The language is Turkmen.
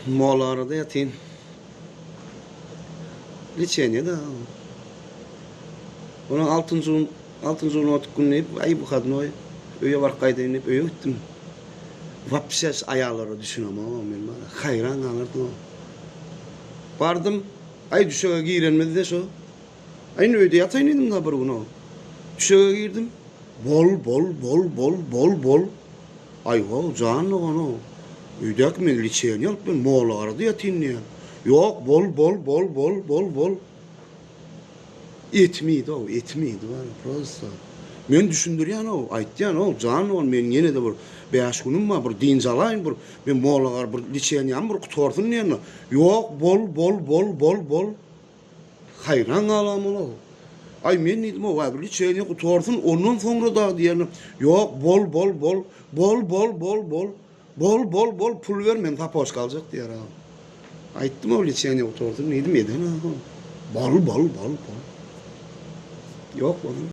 Molarada ýatyn. Liçeniýe-de. Onuň altynjy gün, altynjy gün otuk gün diýip, aý wyhodnoý, öýe baryp gaýdaýyn diýip öýe gitdim. Wapşe aýallara düşünemogam men bar. Haýran galardym. Bardym, aý düşege girenimizde şo. Aý indi öýde ýataýyn diýdim da bir gün o. Düşege girdim. Bol, bol, bol, bol, bol, bol. Aý-how, jan dogan-ow. Öýdäki men liçeniýe alyp men mollagarada ýatyn diýýän. Ýok, bol, bol, bol, bol, bol, bol. Etimi iýdi-ow, etimi iýdi bar, prosta. Men düşündirýän-ow, aýtýan-ow, jan dogan, meniň ýene-de bir bäş günüm bar, bir dynç alaýyn, bir men mollagar bir liçeniýäm bir gutarsyn diýende, ýok, bol, bol, bol, bol, bol. Haýran galamol-ow. Aý, men diýdim-ow, häzir liçeniýe gutarsyn, ondan soňra dagy diýende, ýok, bol, bol, bol, bol, bol, bol, bol, bol, bol, bol, pul ber, men sapožka aljak diýer-ow. Aýtdym-ow, liçeniýe gutarsyn diýdim, eden-ow. Bol, bol, bol, bol. Ýok, bolmaz.